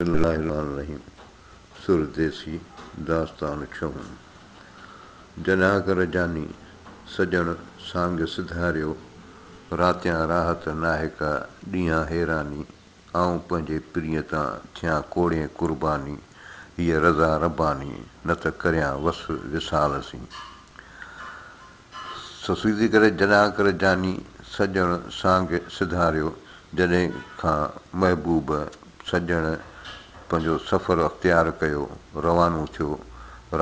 بسم الله الرحمن الرحيم سر ديسي داستان ڇهون جناگر جاني سڄڻ سانگ سڌاريو راتيان راحت ناهي ڪا ڏينهان حيراني آئون پنهنجي پرينء تان ٿيان ڪوڙين قرباني هيء رضا رباني نه ته ڪريان وس وصال سين. سسئي ٿي ڪري جناگر جاني سڄڻ سانگ سڌاريو جڏهن کان محبوب سڄڻ پنهنجو سفر اختيار ڪيو، روانو ٿيو.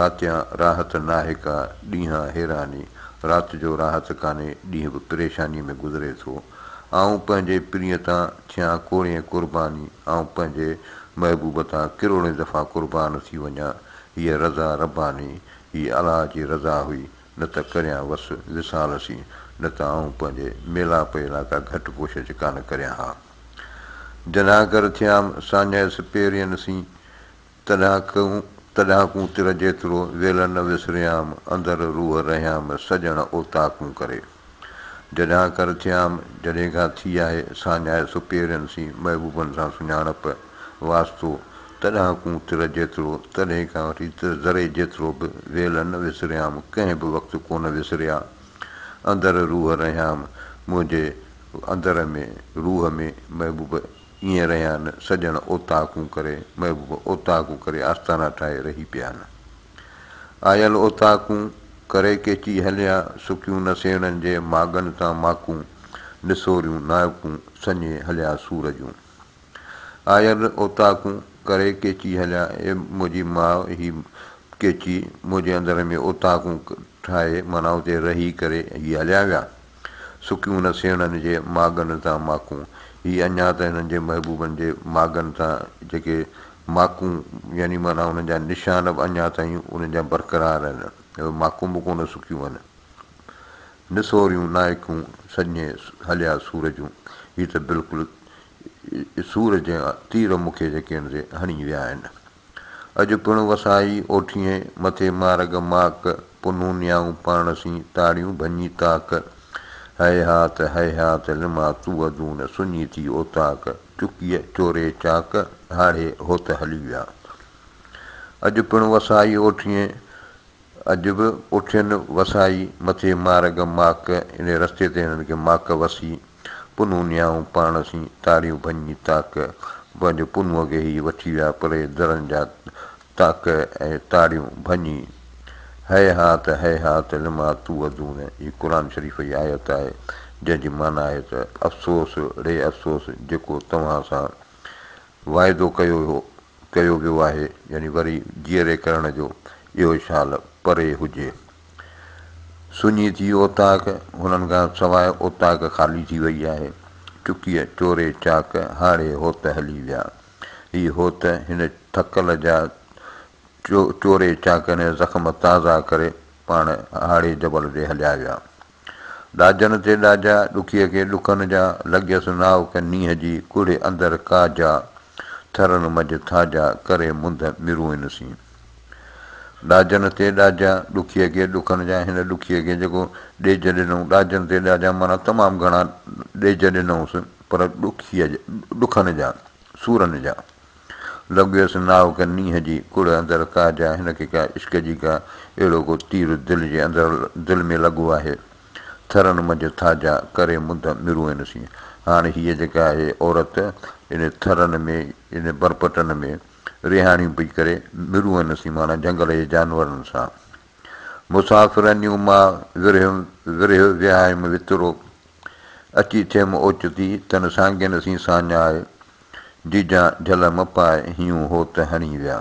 راتيان راحت ناهي ڪا، ڏينهان حيراني. رات جو راحت ڪانهي، ڏينهن به پريشانيء ۾ گذري ٿو. آئون پنهنجي پرينء تان ٿيان ڪوڙين قرباني، آئون پنهنجي محبوب تان ڪروڙين دفعا قربان ٿي وڃان. هيء رضا رباني، هيء الله جي رضا هئي، نه ته ڪريان وس وصال سين، نه ته آئون پنهنجي ميلاپ لاء ڪا گهٽ ڪوشش ڪانه ڪريان ها. جناگر ٿيام ساڃاهيس پيرين سين، تڏهان ڪون تر جيترو، ويل نه وسريام، اندر روح رهيام، سڄڻ اوطاقون ڪري. جڏهان ڪر ٿيام، جڏهن کان ٿي آهي، ساڃاهيس پيرين سين، محبوبن سان سڃاڻپ، واسطو، تڏهان ڪون تر جيترو، تڏهن کان وٺي تر ذري جيترو به ويل نه وسريام، ڪنهن به وقت ڪونه وسريا. اندر روح رهيام، منهنجي اندر ۾، روح ۾، محبوب ائين رهيا آهن، سڄڻ اوطاقون ڪري، محبوب اوطاقون ڪري آستانا ٺاهي رهي پيا آهن. آيل اوطاقون ڪري ڪيچي هليا، سڪيون نه سيڻن جي ماڳن تان ماڪون، نسوريون نائڪون سڃي هليا سور جون. آيل اوطاقون ڪري ڪيچي هليا، اي منهنجي ماء هي ڪيچي منهنجي اندر ۾ اوطاقون ٺاهي معنيٰ اتي رهي ڪري هي هليا ويا. سڪيون نه سيڻن جي ماڳن تان ماڪون، هي اڃا ته هنن جي محبوبن جي ماڳن تان جيڪي ماڪون يعني معنيٰ انهن جا نشان به اڃا تائين انهن جا برقرار آهن، ماڪون به ڪونه سڪيون آهن. نسوريون نائڪون سڃي هليا سور جون، هي ته بلڪل سور جا تير مون کي جيڪي آهن سي هڻي ويا آهن. اڄ پڻ وسائي اوٺيين، مٿي مارڳ ماڪ، پنهون نيائون پاڻ سين، تاڙيون ڀڃي تاڪ. هيهات هيهات لما توعدون، سڃي ٿي اوطاق، چڪيء چوري چاڪ، هاڙهي هوت هلي ويا. اڄ پڻ وسائي اوٺيين، اڄ به اوٺين وسائي، مٿي مارڳ ماڪ، انهيء رستي تي هنن کي ماڪ وسي، پنهون نيائون پاڻ سين، تاڙيون ڀڃي تاڪ، پنهنجو پنهونء کي هي وٺي ويا پري درن جا تاڪ ۽ تاڙيون ڀڃي. هيهات هيهات لما توعدون، هي قرآن شريف جي آيت آهي، جنهن جي معنيٰ آهي ته افسوس ڙي افسوس جيڪو توهان سان واعدو ڪيو ڪيو ويو آهي يعني وري جيئري ڪرڻ جو، اهو شال پري هجي. سڃي ٿي اوطاق، هنن کان سواء اوطاق خالي ٿي وئي آهي. چڪيء چوري چاڪ، هاڙهي هوت هلي ويا. هي هوت هن ٿڪل جا چوري چاڪن جا زخم تازا ڪري پاڻ هاڙهي جبل ڏي هليا ويا. ڏاجن تي ڏاجا، ڏکيء کي ڏکن جا، لڳيس ناوڪ نينهن جي، ڪڙهي اندر ڪا جا، ٿرن منجهه ٿاجا، ڪري منڌ مروئن سين. ڏاجن تي ڏاجا، ڏکيء کي ڏکن جا، هن ڏکيء کي جيڪو ڏيج ڏنئون، ڏاجن تي ڏاجا معنيٰ تمام گهڻا ڏيج ڏنئونس، پر ڏکيء ڏکن جا، سورن جا. لڳيس ناوڪ نينهن جي، ڪڙهه اندر ڪا جا، هن کي ڪا عشق جي ڪا اهڙو ڪو تير دل جي اندر دل ۾ لڳو آهي. ٿرن منجهه ٿاجا، ڪري منڌ مروئن سين. هاڻ هيء جيڪا آهي عورت، ان ٿرن ۾، ان برپٽن ۾ رهاڻيون پئي ڪري، مروئن سين معنيٰ جهنگل جي جانورن سان. مسافرنيون مان ورهيم ورهيه وهايم وترو، اچي ٿيم اوچتي، تن سانگين سين ساڃاء. جيجان جهل م پاء، هيون هوت هڻي ويا.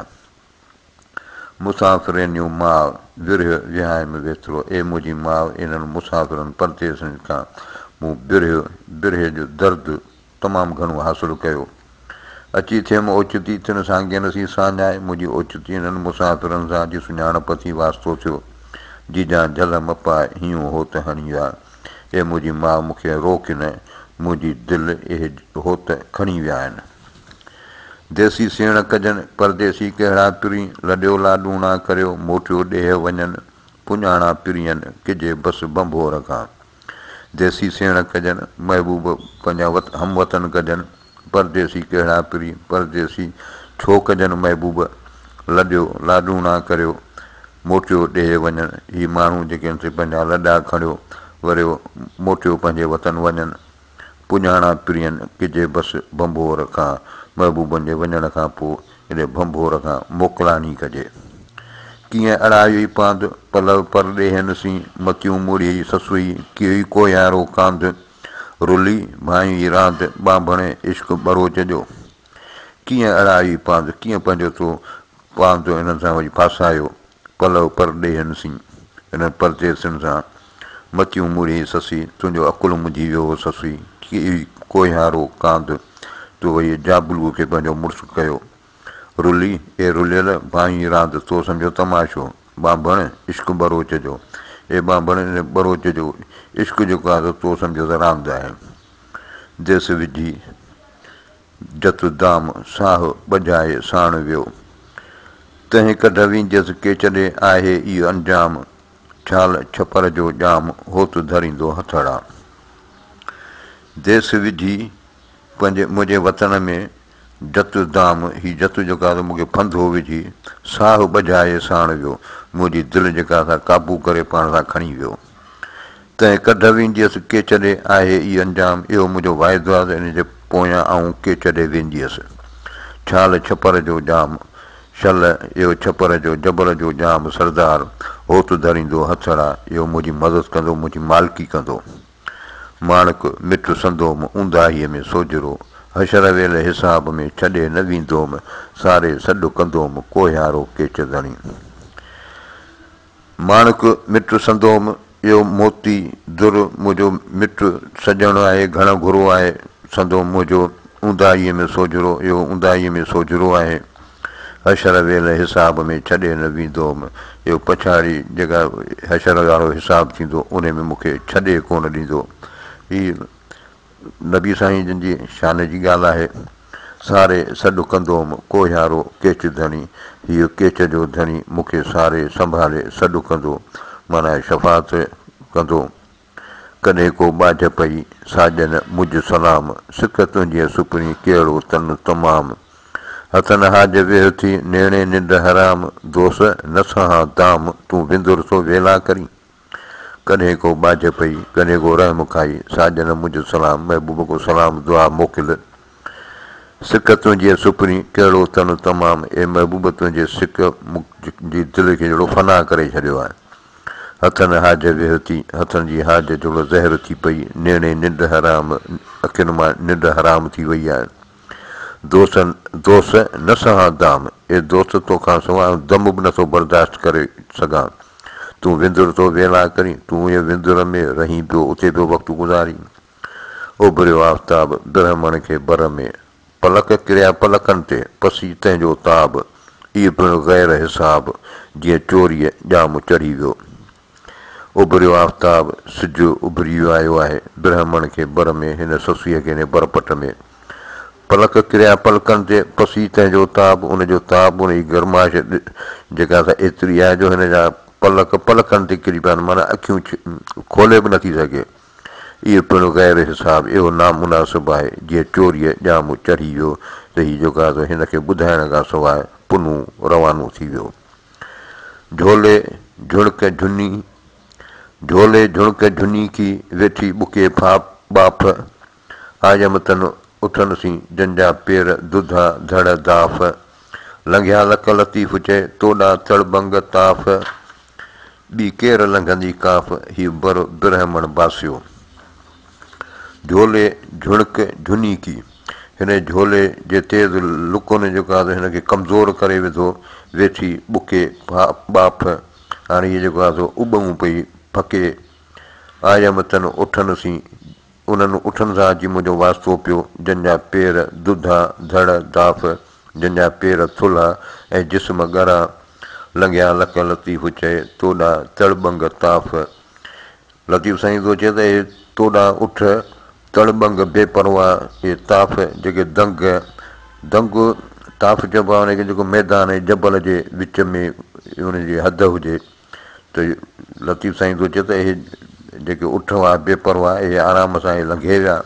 مسافرينيون ماء، ورهيه وهايم ويترو. اي منهنجي ماء، انهن مسافرن پرديسين کان مون برهه، برهه جو درد تمام گهڻو حاصل ڪيو. اچي ٿيم اوچتي، تن سانگين سين ساڃاء. منهنجي اوچتي انهن مسافرن سان اچي سڃاڻپ ٿي، واسطو ٿيو. جيجان جهل م پاء، هيون هوت هڻي ويا. اي منهنجي ماء، مون کي روڪ نه، منهنجي دل اهي هوت کڻي ويا آهن. ديسي سيڻ ڪجن، پرديسي ڪهڙا پرين، لڏيو لاڏوڻا ڪريو، موٽيو ڏيهه وڃن، پڃاڻا پرين، ڪجي بس ڀنڀور کان. ديسي سيڻ ڪجن، محبوب پنهنجا هم وطن ڪجن، پرديسي ڪهڙا پرين، پرديسي ڇو ڪجن محبوب، لڏيو، لاڏوڻا ڪريو، موٽيو ڏيهه وڃن. هي ماڻهو جيڪي آهن سي پنهنجا لڏا کڻيو، وريو، موٽيو پنهنجي وطن وڃن. پڄاڻا پرين ڪجي بس ڀنڀور کان، محبوبن جي وڃڻ کان پوء هن ڀنڀور کان موڪلاڻي ڪجي. ڪيئن اڙايوئي پاند، پلئه پرڏيهين سين، متيون موڙيئي سسئي، ڪيئي ڪوهيارو ڪانڌ، رلي ڀانئيئي راند، ٻانڀڻ عشق ٻروچ جو. ڪيئن اڙايوئي پاند، ڪيئن پنهنجو تو پاند انهن سان وڃي ڦاسايو، پلئه پرڏيهين سين، انهن پرديسين سان، متيون موڙيئي سسئي، تنهنجو عقل منجهي ويو هو سسئي، ڪيئي ڪوهيارو ڪانڌ، تو وئي جابلوء کي پنهنجو مڙس ڪيو. رلي، اي رليل، ڀانئين راند، تو سمجهيو تماشو، ٻانڀڻ، عشق ٻروچ جو، اي ٻانڀڻ، ان ٻروچ جو عشق جيڪو آهي سو تو سمجهيو ته راند آهي. ديس وجهي جت دام، ساهه ٻجهائي ساڻ ويو. تنهن ڪڍ وينديس ڪيچ ڏي، آهي ئي انجام، ڇال ڇپر جو ڄام، هوت ڌريندو هٿڙا. ديس وجهي پنهنجي منهنجي وطن ۾، جت دام، هي جت جيڪو آهي سو مون کي ڦنڌو وجهي، ساهه ٻجهائي ساڻ ويو، منهنجي دل جيڪا سا قابو ڪري پاڻ سان کڻي ويو. تنهن ڪڍ وينديس ڪيچ ڏي، آهي ئي انجام، اهو منهنجو واعدو آهي ته ان جي پويان آئون ڪيچ ڏي وينديس. ڇال ڇپر جو ڄام، شل اهو ڇپر جو جبل جو ڄام سردار، هوت ڌريندو هٿڙا، اهو منهنجي مدد ڪندو، منهنجي مالڪي ڪندو. ماڻڪ مٽ سندوم، اونداهيء ۾ سوجهرو، حشر ويل حساب ۾ ڇڏي نه ويندوم، ساري سڏ ڪندوم، ڪوهيارو ڪيچ ڌڻي. ماڻڪ مٽ سندوم، اهو موتي در منهنجو مٽ سڄڻ آهي، گهڻ گهرو آهي، سندوم منهنجو اونداهيء ۾ سوجهرو، اهو اونداهيء ۾ سوجهرو آهي. حشر ويل حساب ۾ ڇڏي نه ويندوم، اهو پڇاڙي جيڪا حشر وارو حساب ٿيندو، انهي ۾ مون کي ڇڏي ڪونه ڏيندو. هي نبي سائين جن جي شان جي ڳالهه آهي. ساري سڏ ڪندوم، ڪوهيارو ڪيچ ڌڻي، هيء ڪيچ جو ڌڻي مون کي ساري سنڀالي سڏ ڪندو، معنيٰ شفاعت ڪندو. ڪڏهن ڪو ٻاجهه پئي، ساڄن مجهه سلام، سڪ تنهنجيء سپرين ڪهڙو تن تمام. هٿن هاج ويهه ٿي، نيڻي ننڊ حرام، دوس نه سهان دام، تون وندر ٿو ويلا ڪرين. ڪڏهن ڪو ٻاجهه پئي، ڪڏهن ڪو رحم کائي، ساڄن مجهه سلام، محبوب ڪو سلام دعا موڪل. سڪ تنهنجيء سپرين ڪهڙو تن تمام، اي محبوب تنهنجي سڪ مون جي دل کي جهڙو فنا ڪري ڇڏيو آهي. هٿن هاج ويهه ٿي، هٿن جي هاج جهڙو زهر ٿي پئي، نيڻي ننڊ حرام، اکين مان ننڊ حرام ٿي وئي آهي. دوس دوس نه سهان دام، اي دوست توکان سواء آئون دم به نٿو برداشت ڪري سگهان. تون وندر ٿو ويلا ڪرين، تون انهيء وندر ۾ رهين پيو، اتي پيو وقت گذارين. اڀريو آفتاب برهمڻ کي بر ۾، پلڪ ڪريا پلڪن تي، پسي تنهن جو تاب، اي پڻ غير حساب، جيئن چوريء ڄام چڙهي ويو. اڀريو آفتاب، سج اڀري آيو آهي، برهمڻ کي بر ۾، هن سسئيء کي هن برپٽ ۾. پلڪ ڪريا پلڪن تي، پسي تنهن جو تاب، ان جو تاب، ان جي گرمائش جيڪا سا ايتري آهي جو هن جا پلڪ پلڪن تي ڪري پيا آهن، معنيٰ اکيون کولي به نٿي سگهي. اهو پڻ غير حساب، اهو نامناسب آهي، جيئن چوريء ڄام چڙهي ويو ته هي جيڪو آهي سو هن کي ٻڌائڻ کان سواء پنهون روانو ٿي ويو. جهولي جهڻڪ جهني، جهولي جهڻڪ جهني ڪي، ويٺي ٻڪي ٻاڦ، آيم تن اٺن سين، جن جا پير دڌا ڌڙ داف، لنگهيا لڪ لطيف چئي، توڏا تڙٻنگ تاف، ٻي ڪير لنگهندي ڪاف، هي بر برهمڻ باسيو. جهولي جهڻڪ جهني ڪي، هن جهولي جي تيز لڪن جيڪو آهي سو هن کي ڪمزور ڪري وڌو، ويٺي ٻڪي ٻاڦ، هاڻي هيء جيڪو آهي سو اٻئون پئي ڦڪي، آيم تن اٺن سين، انهن اٺن سان اچي منهنجو واسطو پيو، جن جا پير دڌا ڌڙ داف، جن جا پير ٿلها ۽ جسم ڳرا، لنگهيا لڪ لطيف چئي، توڏا تڙٻنگ تاف. لطيف سائين ٿو چئي ته اهي توڏا اٺ تڙٻنگ بي پرواهه، اهي تاف جيڪي دنگ، دنگ تاف چئبو آهي ان کي جيڪو ميدان ۽ جبل جي وچ ۾ ان جي حد هجي. ته لطيف سائين ٿو چئي ته اهي جيڪي اٺ هئا بي پرواهه اهي آرام سان اهي لنگهي ويا.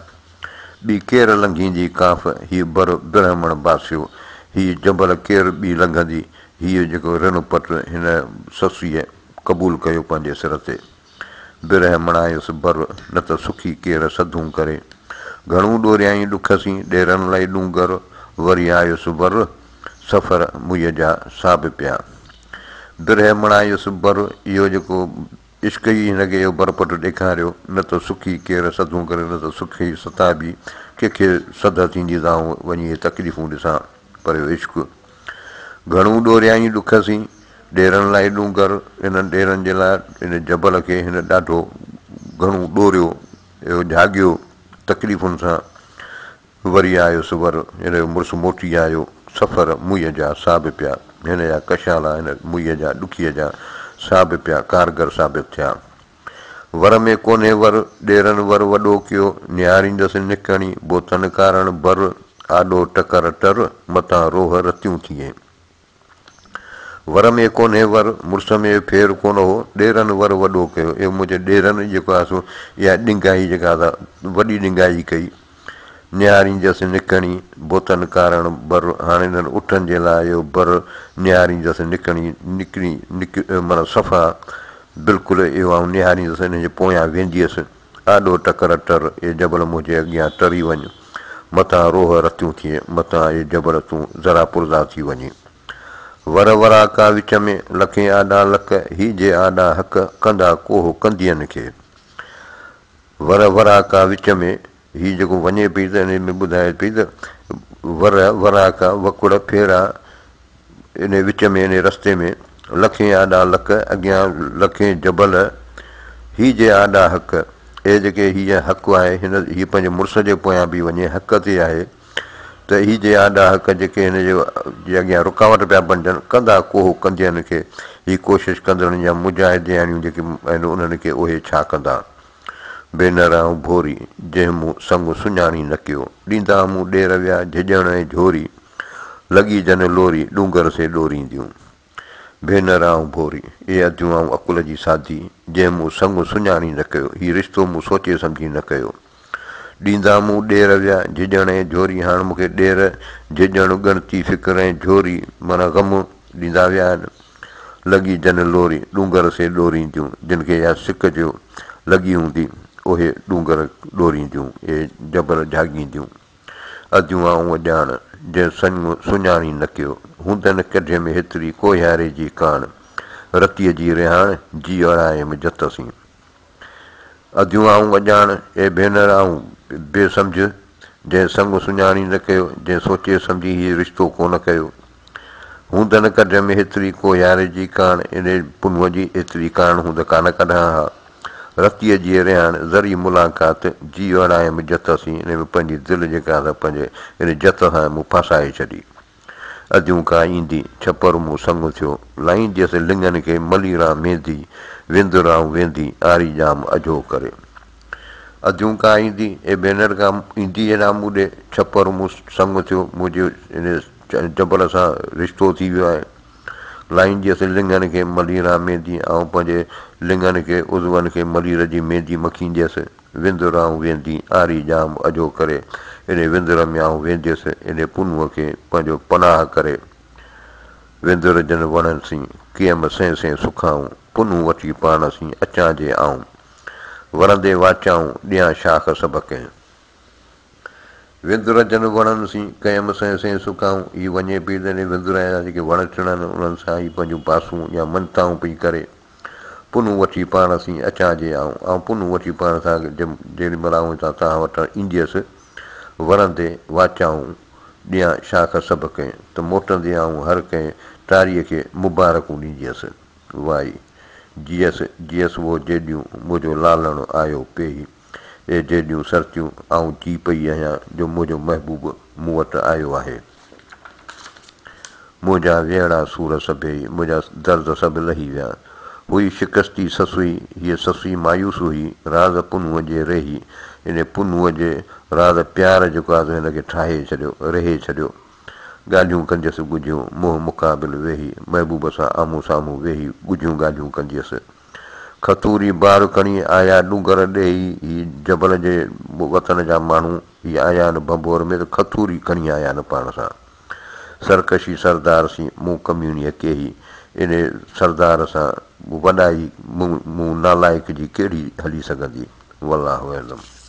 ٻي ڪير لنگهيندي ڪاف، هي بر برهمڻ باسيو. هي جبل ڪير ٻي لنگهندي؟ هيء جيڪو رڻ پٽ هن سسئيء قبول ڪيو پنهنجي سر تي. برهه مڻايس بر، نه ته سکي ڪير سڌون ڪري. گهڻو ڏوريائين ڏک سين، ڏيرن لئي ڏونگر، وري آيس ور، سفر موئي جا سا به پيا. برهه مڻايس بر، اهو جيڪو عشق ئي هن کي اهو برپٽ ڏيکاريو، نه ته سکي ڪير سڌون ڪري، نه ته سکي ستابي، ڪنهن کي سڌ ٿيندي ته آئون وڃي اهي تڪليفون ڏسان، پر اهو عشق. گهڻو ڏوريائين ڏک سين، ڏيرن لاء ڏونگر، انهن ڏيرن جي لاء ان جبل کي هن ڏاڍو گهڻو ڏوريو، اهو جهاڳيو تڪليفن سان، وري آيس ور، هن جو مڙس موٽي آيو، سفر موئي جا سا به پيا، هن جا ڪشالا هن موئي جا ڏکيء جا سا به پيا ڪارگر ثابت ٿيا. ور ۾ ڪونهي ور، ڏيرن ور وڏو ڪيو، نهاريندس نڪڻي، بوتن ڪارڻ بر، آڏو ٽڪر ٽر، متان روهه رتيون ٿئين. ور ۾ ڪونهي ور، مڙس ۾ ڦير ڪونه هو، ڏيرن ور وڏو ڪيو. اهو منهنجي ڏيرن جيڪو آهي سو اها ڏنگائي جيڪا سا وڏي ڏنگائي ڪئي. نهاريندس نڪڻي، بوتن ڪارڻ بر، هاڻي انهن اٺن جي لاء اهو بر نهاريندس نڪڻي، نڪري، نڪ، معنيٰ صفا بلڪل اهو آئون نهاريندس انهن جي پويان وينديس. آڏو ٽڪر ٽر، اي جبل منهنجي اڳيان ٽري وڃ، متان روهه رتيون ٿئين، متان اي جبل تون ذرا پرزا ٿي وڃين. ور وراڪا وچ ۾، لکين آڏا لڪ، هي جي آڏا حق، ڪندا ڪوهه ڪندين کي. ور وراڪا وچ ۾، هي جيڪو وڃي پئي ته انهي ۾ ٻڌائي پئي ته ور وراڪا، وڪڙ، ڦيرا، انهي وچ ۾ انهي رستي ۾، لکين آڏا لڪ، اڳيان لکين جبل، هي جي آڏا حق، اي جيڪي هيء حق آهي، هن هيء پنهنجي مڙس جي پويان پئي وڃي، حق تي آهي، ته هي جي آڏا حق جيڪي هن جي جي اڳيان رڪاوٽ پيا بڻجن، ڪندا ڪوهه ڪندين کي، هي ڪوشش ڪندڙن يا مجاهدياڻيون جيڪي آهن انهن کي اهي ڇا ڪندا؟ ڀينر آئون ڀوري، جنهن مون سڱ سڃاڻي نه ڪيو. ڏيندا مون ڏير ويا جهڄڻ ۽ جهوري، لڳي جن لوري، ڏونگر سي ڏورينديون. ڀينر آئون ڀوري، اي اديون آئون عقل جي سادي، جنهن مون سڱ سڃاڻي نه ڪيو. هي رشتو مون سوچي سمجهي نه ڪيو. ڏيندا مون ڏير ويا جهڄڻ ۽ جهوري، هاڻ مون کي ڏير، جهڄڻ، ڳڻتي، فڪر ۽ جهوري معنيٰ غم ڏيندا ويا آهن. لڳي جن لوري، ڏونگر سي ڏورينديون، جن کي اها سڪ جو لڳي هوندي، اهي ڏونگر ڏورينديون، اهي جبل جهاڳينديون. اديون آئون اڄاڻ، جنهن سڃ سڃاڻي نه ڪيو. هوندن ڪڍيم هيتري ڪوهياري جي ڪاڻ، رتيء جي رهاڻ، جيء اڙايم جت سين. اديون آئون اڄاڻ، اي ڀينر آئون بي سمجهه، جنهن سڱ سڃاڻي نه ڪيو، جنهن سوچي سمجهي هي رشتو ڪونه ڪيو. هوند نه ڪڍيم هيتري ڪو يار جي ڪاڻ، انهي پنهونء جي ايتري ڪاڻ هوند ڪانه ڪڍان ها. رتيء جي رهاڻ، ذري ملاقات، جيء اڙايم جت سين، انهي ۾ پنهنجي دل جيڪا سا پنهنجي انهي جت سان مون ڦاسائي ڇڏي. اديون ڪا ايندي، ڇپر مون سڱ ٿيو. لائينديس لڱن کي مليران ميندي، وندر آئون ويندي، آري ڄام اجهو ڪري. اديون ڪا ايندي، اي ڀينر ڪا ايندي هيڏانهن مون ڏي، ڇپر مون سڱ ٿيو، منهنجي ان جبل سان رشتو ٿي ويو آهي. لائينديس لڱن کي مليران ميندي، آئون پنهنجي لڱن کي، عضون کي ملير جي ميندي مکينديس. وندر آئون ويندي، آري ڄام اجهو ڪري. انهي وندر ۾ آئون وينديس، انهي پنهونء کي پنهنجو پناهه ڪري. وندر جن وڻن سين، ڪيم سين سين سکائون، پنهون وٺي پاڻ سين، اچان جي آئون. ورندي واچائون، ڏيان شاخ سڀ ڪنهن. وندر جن وڻن سين، ڪيم سين سين سکائون، هي وڃي پئي ته انهي وندر جا جيڪي وڻ ٽڻ آهن، انهن سان هي پنهنجون باسون يا مڃتائون پئي ڪري. پنهون وٺي پاڻ سين، اچان جي آئون. آئون پنهون وٺي پاڻ سان جيڏي مهل آئون هتان توهان وٽ اينديس، ورندي واچائون ڏيان شاخ سڀ ڪنهن، ته موٽندي آئون هر ڪنهن ٽاريء کي مبارڪون ڏينديس. وائي، جيئس جيئس وو جيڏيون، منهنجو لالڻ آيو پيهي. اي جيڏيون سرتيون، آئون جي پئي آهيان، جو منهنجو محبوب مون وٽ آيو آهي. منهنجا ويهڙا سور سڀيئي، منهنجا درد سڀ لهي ويا. هئي شڪستي سسئي، هيء سسئي مايوس هئي، راز پنهونء جي ريهي، انهيء پنهونء جي راز پيار جيڪو آهي سو هن کي ٺاهي ڇڏيو، ريهي ڇڏيو. ڳالهيون ڪنديس ڳجهيون، منهن مقابل ويهي، محبوب سان آمهون سامهون ويهي ڳجهيون ڳالهيون ڪنديس. کٿوري بار کڻي آيا ڏونگر ڏيهي، هي جبل جي وطن جا ماڻهو، هي آيا آهن ڀنڀور ۾ ته کٿوري کڻي آيا آهن پاڻ سان. سرڪشي سردار سين، مون ڪميڻيء ڪيهي. انهي سردار سان وڏائي مون نالائق جي ڪهڙي هلي سگهندي. والله اعلم.